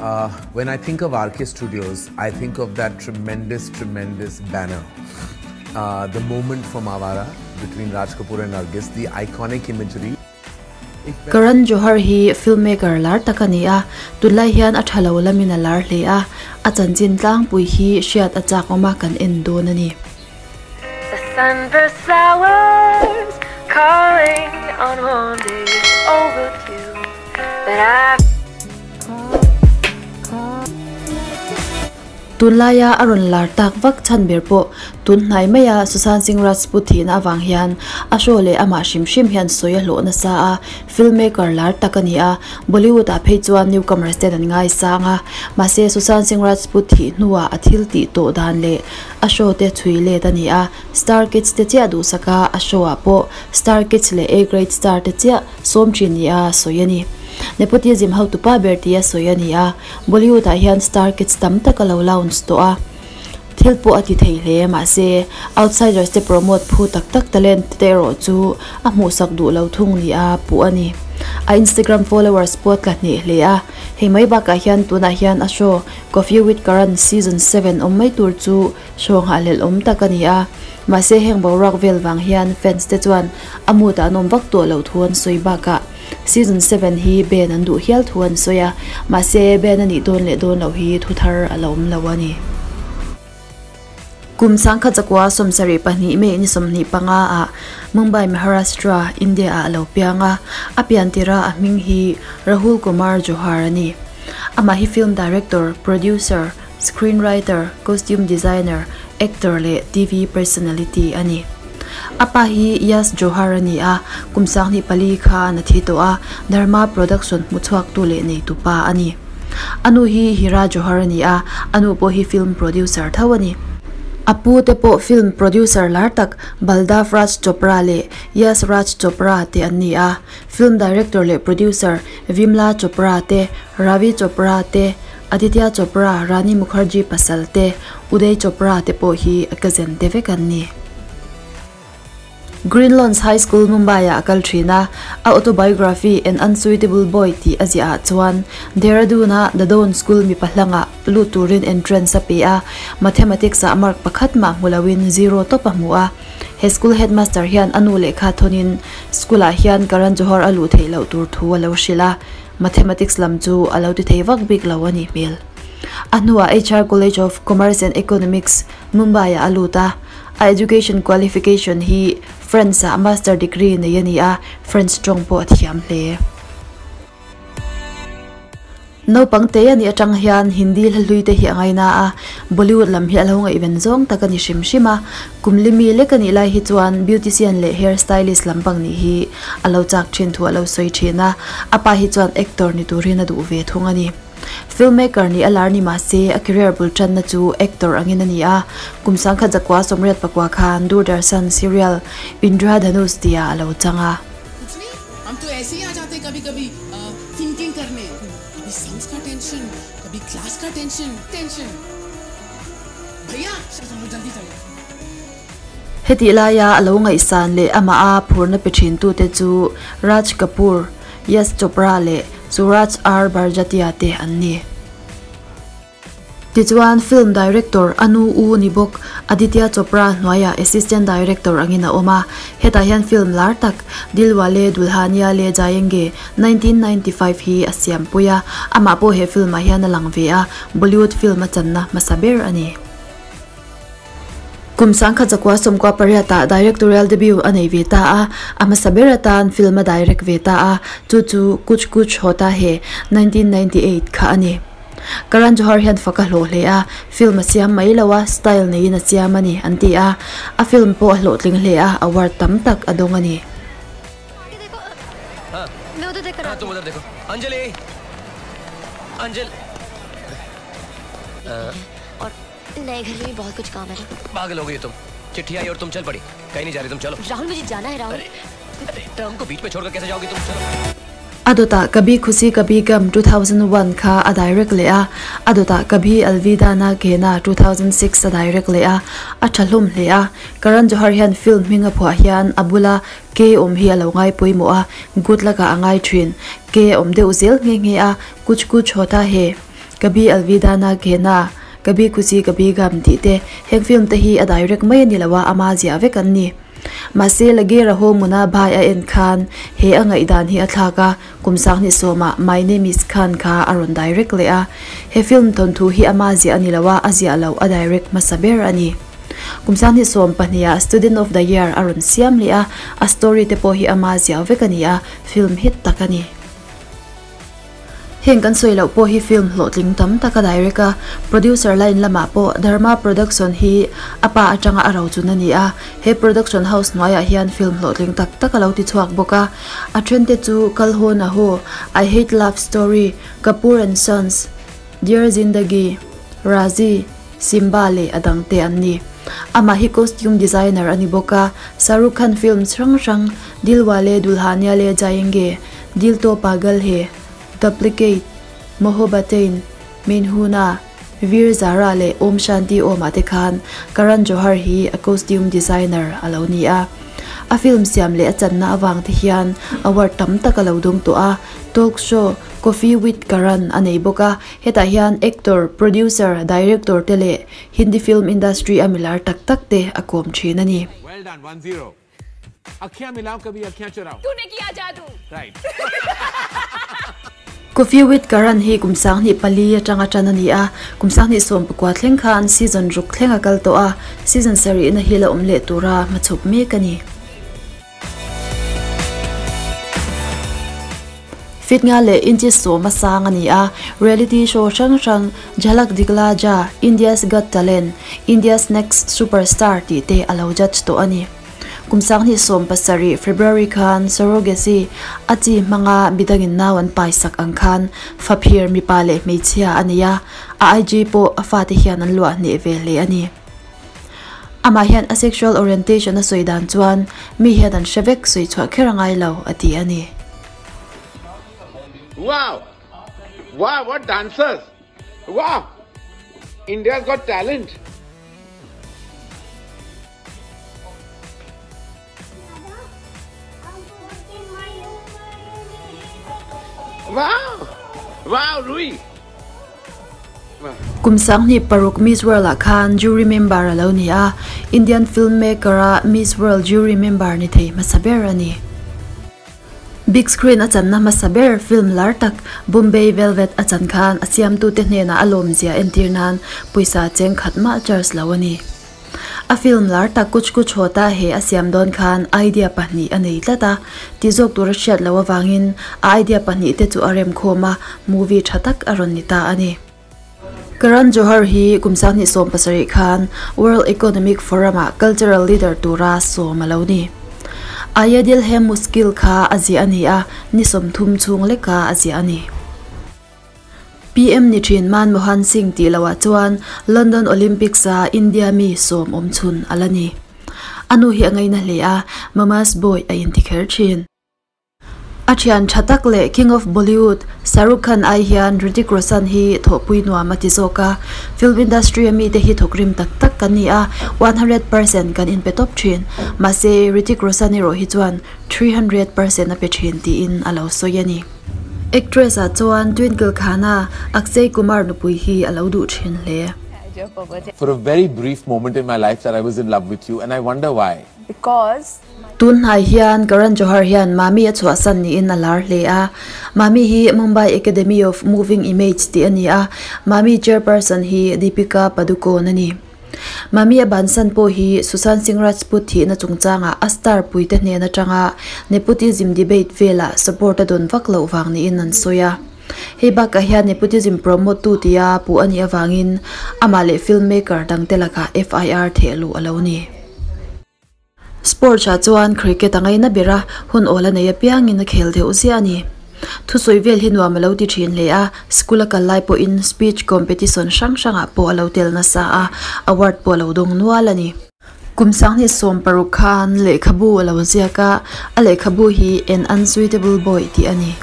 Uh, when I think of RK Studios, I think of that tremendous, tremendous banner. Uh, the moment from Awara between Raj Kapoor and Nargis, the iconic imagery. Karan Johar hi filmmaker lar tak a ni a, tunlai hian a tha lo lamin a lar hle a, a chanchin tlangpui hi hriat a chak awm a kan en dawn a ni. The sunburst flowers calling on warm days overdue that I Tunlaia a rawn lar tak vak chhan ber pawh tun hnai maia Sushant Singh Rajput thihna avang hian a show leh amah hrim hrim hian sawi a hlawh nasa a, filmmaker lar tak a ni a, Bollywood ah phei chuan newcomers ten an ngaisang a, mahse Sushant Singh Rajput thih hnuah a thil tih tawh dan leh a show te chhui let a ni a, Star Kids te chiah duhsak a, a show ah pawh Star Kids leh A Grade Star te chiah sawm thin ni a sawi a ni. Nepotism hotupa ber tia sawi a ni a, Bollywood ah hian Star Kids tam tak a lo launch tawh a, thil pawh a ti thei hle. Mahse, outsiders te promote phu tak tak talent te erawh chu a hmuhsak duh lo thung ni a puh a ni. A Instagram followers pawh a tla hneh hle a, hei mai bakah hian tunah hian a show Koffee with Karan season 7 awm mai tur chu show nghahhlelh awm tak a ni a. Mahse, heng boruak vel vang hian fans te chuan a mood ah an awm vak tawh loh thu an sawi bakah, Season 7 hi Ben an duh hial thu an sawi a, mahse Ben a nih dawn leh dawn loh hi thu thar a la awm lo a ni. Kum sangkhat zakua 72 May ni 25 ah Mumbai, Maharashtra, India ah a lo piang a, a pian tirha a hming hi Rahul Kumar Johar a ni. Amah hi film director, producer, screenwriter, costume designer, actor leh TV personality a ni. A pa hi Yash Johar a ni a, kum 24 khan a thi tawh a, Dharma Production hmuchhuaktu leh neitu pa a ni. A nu hi Hira Johar a ni a, a nu pawh hi film producer tho a ni. A pu te pawh film producer lar tak Baldav Raj Chopra leh Yash Raj Chopra te an ni a, film director leh producer Vimla Chopra te, Ravi Chopra te, Aditya Chopra, Rani Mukherjee pasal te, Uday Chopra te pawh hi a cousin te vek an ni. Green Lawns High School, Mumbai ah a kal thin a, a autobiography An Unsuitable Boy tih a ziah ah chuan Dehradun a The Doon School mipa hlangah lut turin entrance a pe a, Mathematics ah mark pakhat mah hmu loin zero tawp a hmu a. He school headmaster hian a nu lehkha thawnin school ah hian Karan Johar a luh theih loh tur thu a lo hrilh a, Mathematics lam chu a lo ti thei vak bik lo a nih hmel. A hnuah HR College of Commerce and Economics, Mumbai-ah a lut a. A education qualification hi French-ah master degree nei a ni a, French tawng pawh a thiam hle. Naupang te a nih atang hian Hindi hla hlui te hi a ngaina a, Bollywood lam hi a lo ngaihven zawng tak a ni hrim hrim a. Kum li mi lek a nih lai hi chuan beautician leh hair stylist lampang nih hi a lo chak thin thu a lo sawi thin a, a pa hi chuan actor ni turin a duh ve thung a ni. Filmmaker nih a lar ni mah se a career bul tanna chu actor angin a ni a, kum 1989 khan Doordarshan serial Indradhanush tihah a lo chang a. Hetih laia a lo ngaihsan leh amah a phurna pe thintute chu Raj Kapoor, Yash Chopra leh Suraj R Barjatya te an ni. Tichuan film director Anu U ni bawk Aditya Chopra hnuaiah assistant director angin a awm a, hetah hian film lar tak Dilwale Dulhania Le Jayenge 1995 hi a siampui a, amah pawh he film ah hian a lang ve a, Bollywood film a channa hmasa ber a ni. Kum 1998 ah directorial debut a nei ve ta a, a hmasa ber atan film a direct ve ta a, chu chu Kuch Kuch Hota Hai 1998 kha a ni. Karan Johar hian fak a hlawh hle a, film a siam mai lo a, style neiin a siam a ni, an ti a. A film pawh a hlawhtling hle a, award tam tak a dawng a ni. A dawtah Kabhi Khushi Kabhie Gham 2001 kha a direct leh a, a dawtah Kabhi Alvida Na Kehna 2006 a direct leh a, a tha hlawm hle a. Karan Johar hian film hming a phuah hian a bula ke awm hi a lo ngai pawimawh a, good lakah a ngai thin. Ke a awm deuh zel nghe nghe a, Kuch Kuch Hota Hai. Kabhi Alvida Na Kehna, Kabhi Khushi Kabhie Gham tih te heng film te hi a direct mai a ni lo a, ama ziah vek an ni. Mahse Lage Raho Munna Bhai a en khan he a ngaihdan hi a thlak a, kum sanghnih sawmah My Name Is Khan kha a rawn direct leh a. He film thawnthu hi ama ziah a ni lo a, a ziah loh a direct hmasa ber a ni. Kum sanghnih sawm pahniha Student of the Year a rawn siam leh a, a story te pawh hi ama ziah vek a ni a, film hit tak a ni. Heng kan sawi loh pawh hi film hlawhtling tam tak a direct a, producer line lamah pawh Dharma Production hi a pa atanga a rochun a ni a, he production house hnuaiah hian film hlawhtling tak tak a lo ti chhuak bawk a, a thente chu Kal Ho Na Ho, I Hate Love Story, Kapoor and Sons, Dear Zindagi, Razi, Simba leh a dangte an ni. Amah hi costume designer a ni bawk a, Shahrukh Khan films hrang hrang Dilwale Dulhania Le Jayenge, Dil To Pagal Hai, Duplicate, Mohabbatein, Main Hoon Na, Veer Zara leh Om Shanti Om ah te khan Karan Johar hi a costume designer a lo ni a. A film siam leh a channa avang te hian award tam tak a lo dawng tawh a, talk show Koffee with Karan a nei bawk a, Hetah hian actor, producer, director te leh Hindi film industry a milar tak tak te a kawm thin a ni. Well done, 1-0. Akhiyan milao kabhi akhiyan churao. Tune kiya jadoo. Right. Koffee with Karan hi kum 2004 atanga tan a ni a, kum 2019 thleng khan season ruk thleng a kal tawh a, season sarihna hi la awm leh tura hmachhawp mek a ni. Fit nga leh inches sawma sang a ni a, reality show hrang hrang Jhalak Dikhhla Jaa, India's Got Talent, India's Next Superstar tih te a lo judge tawh a ni. Kum 2017 February khan surrogacy a chi hmanga midangin nau an paisak ang khan faphir mipa leh hmeichhia a nei a, a IG pawh a fate hian an luah hneh ve hle a ni. Amah hian a sexual orientation a sawi dan chuan mi hian an hre vek sawi chhuah kher a ngai lo a ti a ni. Wow! Wow, what dancers! Wow! India's got talent! Wow! Wow, Rui! Kum 2006 Miss World ah khan jury member a lo ni a, Indian filmmaker a Miss World jury member ni thei hmasa ber a ni. Big screen a channa hmasa ber film lar tak Bombay Velvet a chan khan a siamtute hnenah a lawmzia entir nan pawisa cheng khat mah charge lo a ni. A film lar tak Kuch Kuch Hota Hai a siam dawn khan idea pahnih a nei tlat a, ti zawk tur a hriat loh avangin a idea pahnih te chu a rem khawm a, movie tha tak a rawn ni ta a ni. Karan Johar hi kum 2017 khan World Economic Forum ah cultural leader tura sawm a lo ni. Aye Dil Hai Mushkil kha a ziah a ni a, ni 30 chhung leka a ziah a ni. PM ni thin Manmohan Singh tih loah chuan London Olympics a India mi sawm awm chhun a la ni. A nu hi a ngaina hle a, Mama's boy a inti kher thin. A thian tha tak leh King of Bollywood Shahrukh Khan ai hian Hrithik Roshan hi thawhpui nuam a ti zawk a, film industry a mite hi thawkrim tak tak kan ni a, 100% kan inpe tawp thin. Mahse, Hrithik Roshan erawh hi chuan 300% a pe thin tiin a lo sawi a ni. Actress ah chuan Twinkle Khanna, Akshay Kumar nupui hi a lo duh thin hle. For a very brief moment in my life that I was in love with you and I wonder why. Because. Tun hnai hian Karan Johar hian Mami a chhuahsan niin a lar hle a. Mami hi Mumbai Academy of Moving Image tih a ni a, Mami chairperson hi Deepika Padukone a ni. Mami a bansan pawh hi Sushant Singh Rajput thihna chungchangah a star puite hnen atanga nepotism debate velah support a dawn vak loh vang niin an sawi a. Hei bakah hian nepotism promote tu tia puh a nih avangin amah leh filmmaker dangte lakah FIR theh luh a lo ni. Sports ah chuan cricket a ngaina ber a, hun awl a nei apiangin a khel deuh ziah a ni. Thusawi vel hi nuam a lo ti thin hle a, school a kal lai pawhin speech competition hrang hrangah pawh a lo tel nasa a, award pawh a lo dawng nual a ni. Kum 2016 khan lehkhabu a lo ziak a, a lehkhabu hi An Unsuitable Boy tih a ni.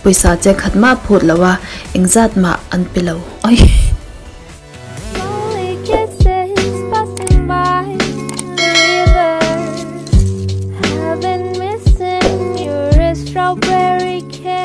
Pawisa che khat mah phut lo a, engzat mah an pe lo. Oi! Strawberry cake.